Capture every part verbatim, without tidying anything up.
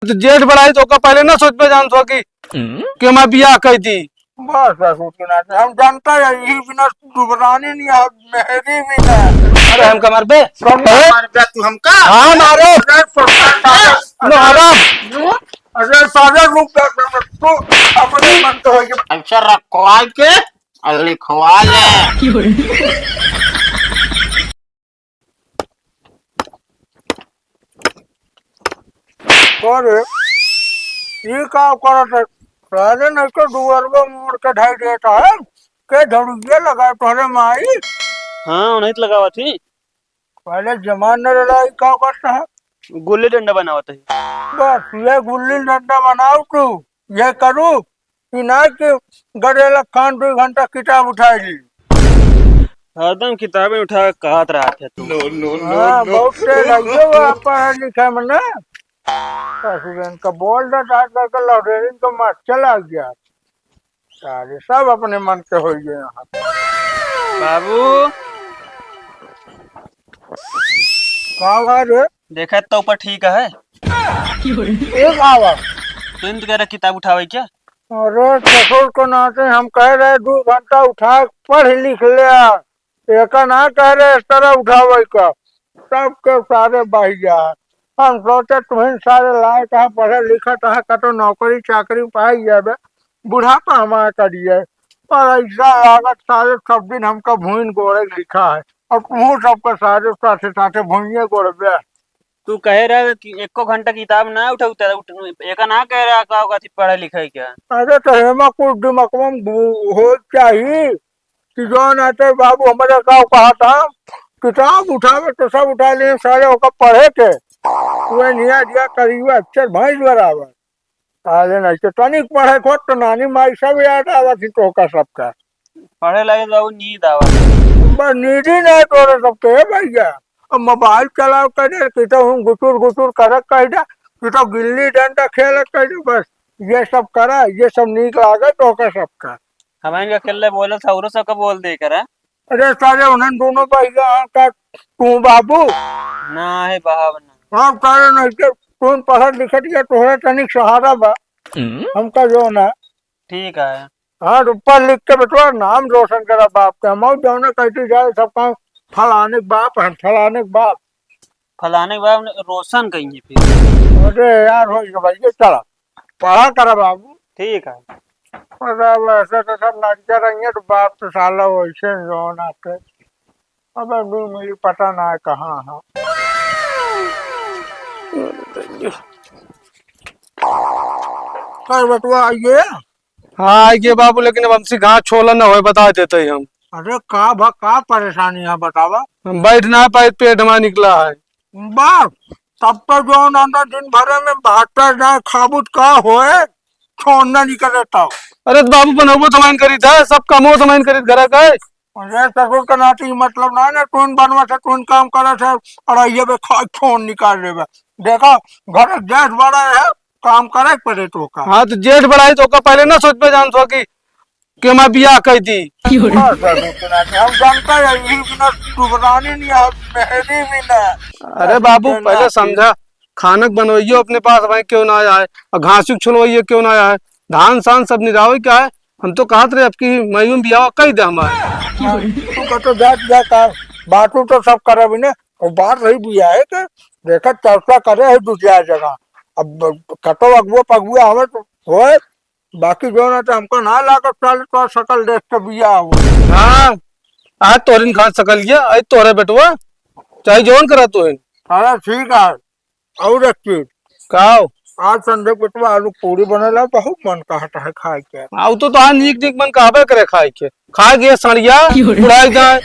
तो जेठ बड़ाई तो ओका पहले ना सोचबे जान सो कि, कि हमार बियाह कइ दी। बस, बस, उतने नाते हम जानता है, यही बिना दुबरानी नहीं है, मेहरी भी ना। अरे हमका मारबे? कौन मारबे तू हमका? हाँ, मारो। अरे, अरे, अरे, अरे, सारे रुक जा, तू अपने मन तो हो गया। ऐसा रखवा के और लिखवा ले। अरे, ये का करत है? सारे नहीं तो दुअरवा मोड़ के ढाई देता है। के झड़ुइया लगाए तोहरे माई? हाँ, उन्हीं तो लगावा थी। पहले जमान न रहा, ये का करता है? गुल्ली डंडा बनावत है। बस, ये गुल्ली डंडा बनाओ तू, ये करू, कि ना कि गडेला खान दो घंटा किताब उठाई ली। हरदम किताबें उठा के कहत रहत है तू। हाँ, बहुत तेज लगे हो आप पढ़े लिखे में ना। ससुरन का बोल दे, डांट दे के लाइब्रेरी तो मत चला गया। सारे सब अपने मन के हो गए यहाँ। बाबू। का हुआ रे? देखा तो ऊपर ठीक है। एक आवा। तुम तो कह रहे किताब उठावे क्या? अरे ससुर को नाते हम कह रहे दो घंटा उठा के पढ़ लिख ले। एका ना कह रहे इस तरह उठावे का। सबके सारे बहिया। हम सोचे तुहिन सारे लायक है, पढ़े लिखत है, कतो नौकरी चाकरी पाई जाबे, बुढ़ापा हमारा करिए। पर ऐसा लागत सारे सब दिन हमका भूइन गोड़े लिखा है। अब तुहूँ सबके सारे साथे साथे भूइए गोड़बे। तू कहे रहे कि एको घंटा किताब ना उठा, उठा, उठ-, एका ना कह रहा का होगा थी पढ़े लिखे क्या? अरे तो हेमा कुछ दिमागवा में घु-, हो चाहिए कि जौन आते बाबू हमारे का कहा था, किताब उठावे तो सब उठा लिए, सारे ओकर पढ़े के। वह निया दिया करियो अक्षर भैंस बराबर। अरे नहीं तो तनिक पढ़े को तो नानी माई सब याद आवत ही तोहका सबका। पढ़े लगे तो बाबू नींद आवत। बस नींद ही नहीं तोरे सबके, हे भैया। अब मोबाइल चलाओ कह दे, कि तो हम गुचुर गुचुर करत कह दे, कि तो गिल्ली डंडा खेलत कह दे, बस ये सब करा, ये सब नीक लागे तोहका सबका। हमारे अकेले बोले था, औरों सबका बोल दे करा। अरे सारे उन्हन दोनों भैया का तू बाबू। ना है बाबू ना। हाँ, सारे नहीं के तू पढ़त लिखत या तोहरा तनिक सहारा बा। हम्म। हमका जो ना। ठीक है। हाँ, तो पढ़ लिख के बेटवा नाम रोशन करा बाप के। हम जौने कहती जाए सब काम फलाने के बाप है, फलाने के बाप। फलाने के बाप ने रोशन कहिए फिर। अरे यार, हो गया भाई, ये चला। पढ़ा करा बाबू। ठीक है। अरे अब ऐसे तो सब लड़के रहेंगे तो बाप तो साला वैसे जौन आते। अबे दू मिली पता ना है कहाँ है। कर बटुआ आइए। हाँ, आइए बाबू, लेकिन अब हमसे घास छोला ना होए, बता देते ही हम। अरे का भा, का परेशानी है बतावा? हम बैठ ना पाए, पेट हमारा निकला है। बस, तब तो जौन अंदर दिन भरे में भाता ना खाबू त का होए, छोड़ना नहीं करे तब। अरे तो बाबू बनौबो तो हमाइन करी था, सब कामो तो हमाइन करी घर का। अरे ससुर के नाती मतलब ना ना, तू बनवा से तू काम करे से, और ये बे खा छोड़ निकाल देबे। देखा, घर गैस बड़ा है, काम करे पड़े तो का। हाँ, तो जेठ बड़ाई तो का पहले ना सोच पे जान सो कि, कि मैं बियाह कर दी। हाँ, ससुर के नाती हम जानता है, ये बिना दुबरानी नहीं है, मेहरी भी ना। अरे बाबू, पहले समझा, खानक बनवाइयो अपने पास भाई क्यों ना आए, और घासुक छुलवाइयो क्यों ना आए, धान सान सब निरावे क्या है। हम तो कहत रहे अब की मई में बियाह कर दे हमारे। हाँ, तू कतो जात जा का, बातू तो सब करब ने, और बात रही बियाह है के, देखा चर्चा करे है दू चार जगह। अब कतो अगुआ पगुआ हमें तो होए, बाकी जो ना तो हमको ना लागत साले तो शकल देख के बियाह हो। हाँ, आज तोरिन खान सकल गया, आज तोरे बेटवा, चाहे जौन करा तू है। अरे ठीक है, और एक चीज। का हो? आज संजय बेटवा आलू पूरी बनेला, बहुत मन कहत है खाए के। हाँ, उ तो तोहार नीक नीक मन कहबे करे खाए के। खाए के सड़िया, क्यों रे? उड़ाई जाए।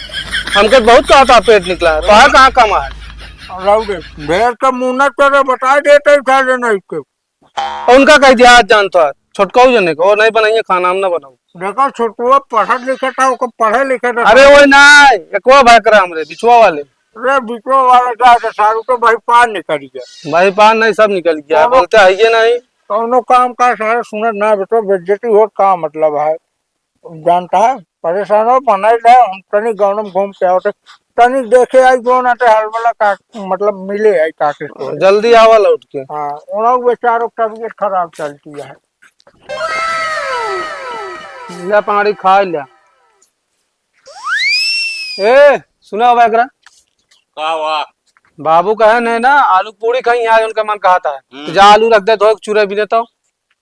हमके बहुत कहता पेट निकला है। तोहार कहाँ कम है? रहो दे, ढेर के मुंह न तेरे बताए देते ही खा लेना इसके। और उनका कह दिया आज जान तो है। छोटकाऊ जने को, और नहीं बनाइए खाना, हम ना बनाऊ। देखो, छोटुआ पढ़त लिखत है, ओकर पढ़े लिखे तो अरे, वो ना, एकवा भाई करा हमरे, बिचवा वाले। अरे, बिचवा वाले का है, सारू तो भाई पार निकल गया। भाई पार नहीं, सब निकल गया, कौनो बोलते है ये नहीं। कौनो काम का सारे सुनत ना बेटो, बेइज्जती होत का मतलब है? जानता है, परेशान हो, बनाई ले, हम तनी गाँव में घूम के आवत है। तनिक देखे आई, जो ना ते हलवला का, मतलब, मिले आई का के। हाँ, जल्दी आवा लौट के। हाँ, उन्हों बेचारों की तबीयत खराब चलती है। ले पानी खा ले। ए, सुना बा एकरा? का हुआ? बाबू कहे नहीं ना, आलू पूड़ी खाई, यहाँ उनका मन कहता है। हम्म। तो जा आलू रख दे, धो के चूरे भी देता हूँ।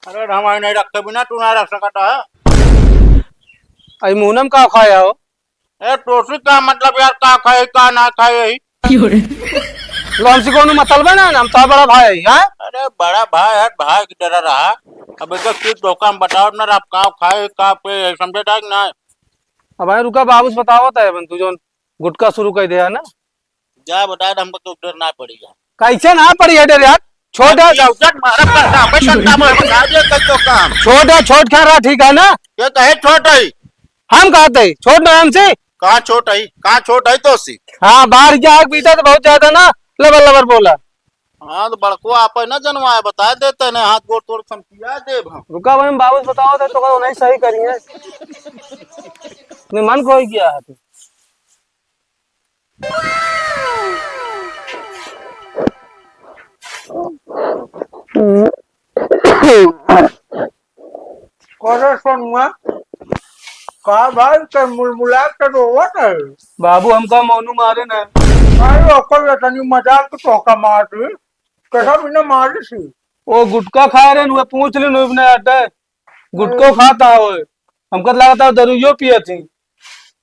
अरे, हम आई नहीं रखते बिना, तू ना रख सकता है। आई मुहनम का खाया हो? ए, तोसी का मतलब यार, का खाए, का ना खाए, यही? क्यों रे? लो, हमसे कौनो मतलब है ना, हम तो बड़ा भाई है, हाँ? अरे, बड़ा भाई है, भाई की तरह रहा। अब एक एक चीज धोखा हम बताओ ना, आप का खाए, का पे, समझे था कि ना? अब भाई रुका, बाबू से बतावत है, अपन तू जौन गुटखा शुरू कर दिया ना। जा बता दे, हमको तो डर ना पड़ी है। कैसे ना पड़ी है डर यार? छोट है। लौटत मारा पड़ता, मैं करता, मैं बता दिया कल तो काम। छोट है, छोट खा रहा, ठीक है ना? ये कहे छोट है? हम कहते हैं, छोट ना हमसे। कहाँ छोट है? कहाँ छोट है तो सी? हाँ, बाहर जाके पीता तो बहुत ज्यादा ना लबर लबर बोला। हाँ, तो बड़को आप है ना जनवाए, बता देते ना, हाथ गोड़ तोड़ समझिया देब हम। रुका भाई, हम बाबू से बताओ थे, तो कहो नहीं सही करिए। अपने मन को ही किया है तू। अरे सोनुआ, का भाई ते मुलमुला के रोवत है? बाबू, हमका मोनू मारे ना। अरे ओकर तनी मजाक तो का मार दी, कैसा बिना मारे सी? वो गुटखा खाए रहे, नुए पूछ ले, नुए बिना अड्डे। गुटखो खाता है, हमका तो लगता है दरुइयो पियत ही।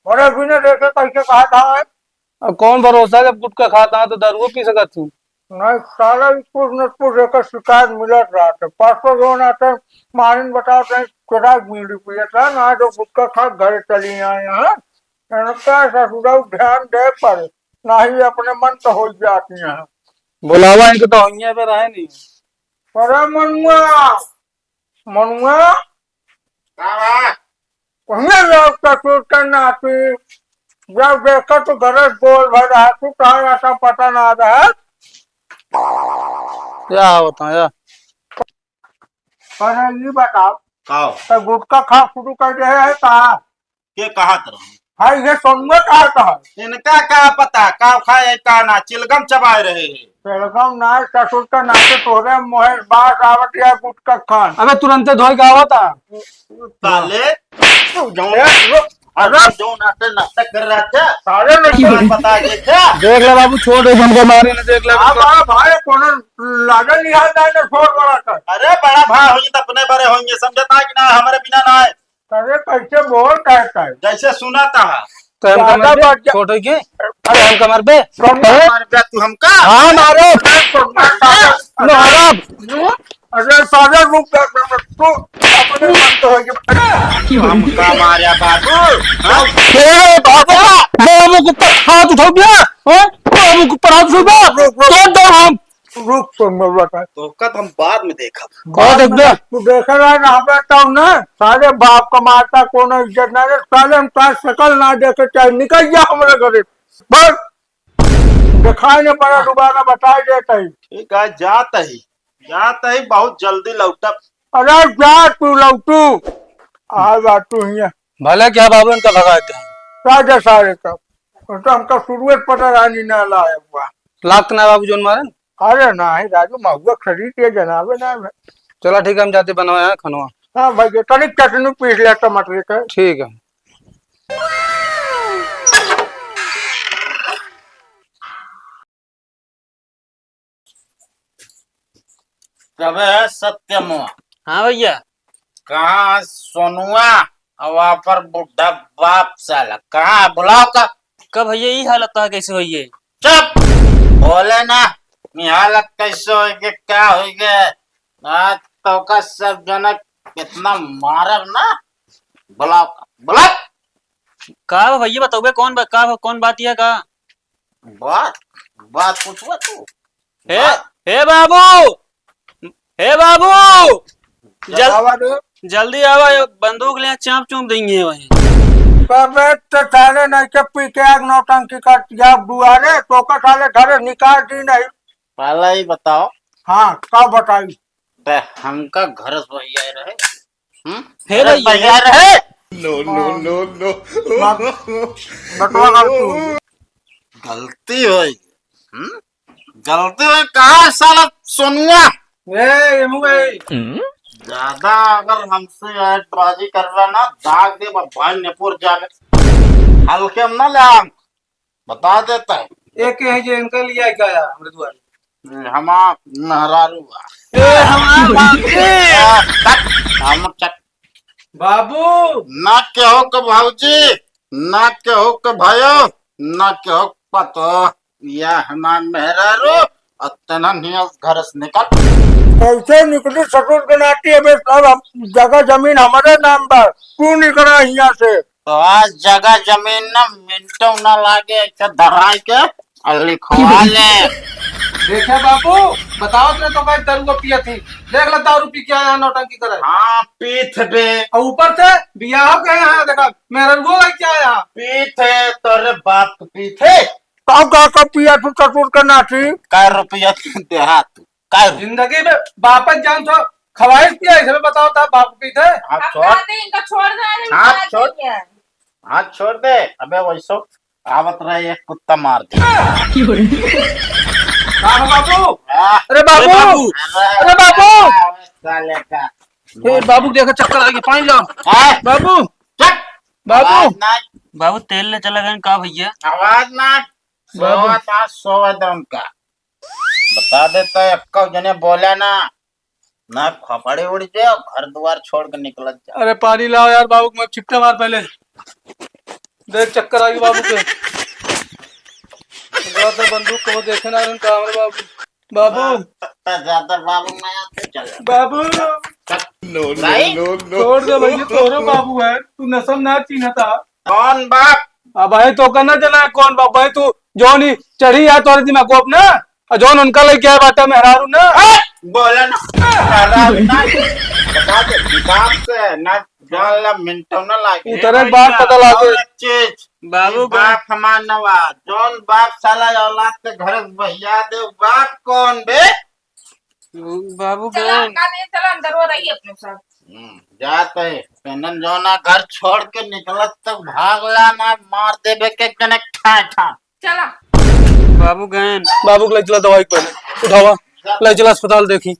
अरे बिना देखे कैसे खाता है? अब कौन भरोसा, जब गुटखा खाता है तो दरुओ पी सकत ही। नहीं, साला ई कुछ न कुछ एकर शिकायत मिलत रहत है। परसों जौन आते मारिन बतावत है, केरा बीड़ी पियत है, ना जो गुटखा खा घरे चली आए हैं। इनका ससुरा ध्यान दे पर, ना ही अपने मन तो हो जाती हैं। बुलावा इनके तो होइए पे रहे नहीं। अरे मनुआ, मनुआ, का बा? कहिए लोग ससुर के नाती, जब देखा तो गरज बोल भर रहा, तू कहाँ रहता पता ना रहा। क्या होता है यार? अरे ये बताओ, का? तो गुटखा खा शुरू कर दे है का? के कहत रहो? हाँ, ये सोनुआ कहत है। इनका का पता, का खाए, का ना, चिलगम चबाए रहे हैं। चिलगम ना, ससुर का नाते तोरे मुँहे बास आवत या गुटखा खान। अबे तुरंते धोई के आवत है। साले, तू जौन, ए, रुक, अरे, अरे। जौन नाते नाटक कर रहा था, साले ने की बात बोली? बता के क्या? देख ले बाबू, छोड़ दे, हमको मारे ना, देख ले। हाँ, बड़ा भाई, कोनो लाडल लिहाज नहीं ना, छोड़ बड़ा कर। अरे, बड़ा भाई होंगे तो अपने बड़े होंगे, समझता है कि ना, हमारे बिना ना है। अरे कैसे बोल कहता है? जैसे सुना था। तो हम ज्यादा कमर पे बात जा- छोट होई के? अरे हम कमर पे? कमर पे तू हमका? हाँ, मारो। अरे, कमर पे। मारो। अरे, सारे रूप का कमर, तू अपने मन तो होई के। हमका मारा बाबू। हाँ? ए, बाबू, बाबू के ऊपर हाथ उठाओ बे। हाँ? बाबू के ऊपर हाथ उठाओ बे। रुक, रुक। तो, तो हम रुक, तो मैं बता। तोहका तो हम बाद में देखब। का बाद में देखबे? तू देखे रहे ना, हमें तब ना, सारे बाप का मारता, कोनो इज्जत ना रहे, साले हम तार शकल ना देखे, चाहे निकल जा हमरे घरे। बस, दिखाई नहीं पड़ा, दोबारा बताई देता ही। ठीक है, जात ही, जात ही, बहुत जल्दी लौटब। अरे जा तू लौटू, आ जा तू हियाँ। भले क्या बाबू, इनका भगा दे। राजा सारे का, तो हमका शुरुए से पता रहा नहीं ना लाया हुआ। लागत ना बाबू जोन मारन। अरे नाही राजू, महुआ खरीद के जनाबे ना है। चला ठीक है, हम जाते बनवाए हैं खनवा। हाँ भाई, ये तनिक चटनी पीस ले टमाटर के। ठीक है। कबे है सत्यमुआ? हाँ भैया। कहाँ सोनुआ? और वहाँ पर बुढ़ा बाप साला कहाँ है? बुलाओ का। का भैया, ई हालत है, कैसे होइए? चुप! बोले ना, ई हालत कैसे होइए, क्या होइए? आज तो का सब जनक कितना मारब ना। बुलाओ का, बुलाओ। का भैया, बतौबे कौन बा-, का, कौन बात है का? बात, बात पूछबा तू? हे, बात। हे बाबू, हे बाबू, जल-, जल्दी आवा रे। जल्दी आवा, ये बंदूक ले चाप चूप देंगे वहीं। अबे तो साले नहीं के पी के आग नौटंकी कर दिया दुआरे, तो का साले घरे निकाल दी नहीं। पहले ही बताओ। हाँ, का बताई? ते हमका घर से वही आए रहे। हम्म? हे अरे भैया। भैया रे। No, no, no, no। बात, बटवा कर तू। गलती होई। हम्म? गलती होई, कहाँ साला सोनुआ? ए, एमू भाई। ज्यादा अगर हमसे ऐंठबाजी करबा ना, दाग देब भाई नेपुर जाके। हल्के में ना ले आम, बता देता है। एक है जे इनका लिया क्या आया हमरे दुआरे? हमार मेहरारू बा। ए, हमार बाप रे। हम चट बाबू। ना केहू के भौजी, ना केहू के भयो, ना केहू के पतो। या हमार मेहरारू, और तना नियस घर से निकल। कैसे निकली ससुर के नाती? अबे सब हम, जगह जमीन हमारे नाम बा, तू निकला हियाँ से। तो आज जगह जमीन ना मिनटों ना लागे, ऐसे धराई के और लिखवा ले। देखा बाबू, बताओ तो, तो भाई दारू को पिया थी। देख ले दारू पी के आया, नौटंकी करे। हाँ, पीत बे। और ऊपर से बियाह के यहाँ देखा, मेहररुओ लेके आया। पीत है, तोरे बाप के पीत है। तब का, का पिया तू ससुर के नाती? कै रुपया देहा तू? कै रुपया? जिंदगी में वापस जान तो खवाइश पिया, इसमें बताओ था बाप पीत है। हाथ अब छोड़। कहते इनका छोड़ दे, अरे हाथ उतार छोड़। दिया। हाथ छोड़ दे। अबे वैसो आवत रहे, एक कुत्ता मार दे। का हो बाबू? आ। अरे बाबू। अरे बाबू। अरे बाबू। अरे साले का। ए, बाबू देखो चक्कर आ गया, पानी लाओ। आ। बाबू। चुप। बाबू। आवाज ना। बाबू तेल ले चला गए का भैया? आवाज ना। बाबू। सोवत आ, सोवत उनका। बता देता है, एक्का जने बोला ना, ना खोपड़ी उड़ जाए, घर द्वार छोड़ के निकलत जा। अरे पानी लाओ यार, बाबू को मैं चिपटा मार पहले। देख चक्कर आ गई बाबू के। ज्यादा बंदूक को देखे ना रन का हमरे बाबू। बाबू। ज्यादा बाबू ना आते चल। बाबू। चल। भाई। छोड़ दे भैया, तोरो बाबू है, तू नसम ना चीन्हता। कौन बाप? अब भाई तो करना चला है, कौन बाप? भाई तू जौन ही चढ़ी है तोरे दिमाग को अपना, और जौन उनका लेके आए बाटा मेहरारू ना। हट! बोला ना। मेहरारू ना। बता दे, हिसाब से ना जान ला, मिनटों ना लागे। उतरे के बाद पता लागे। और एक चीज, बाबू बाप हमार नवा, जौन बाप साला औलाद के घर से बहिया दे, बाप कौन बे? बाबू चला, बहन। का नहीं, चला, अंदर वो रही अपने साथ। हम्म, जात है। पेनन जौना घर छोड़ के निकलत तक भाग ला ना, मार देबे के कने ठाय ठाय। चला। बाबू गएन। बाबू के ले चला दवाई के पहले। उठावा। ले चला अस्पताल देखी।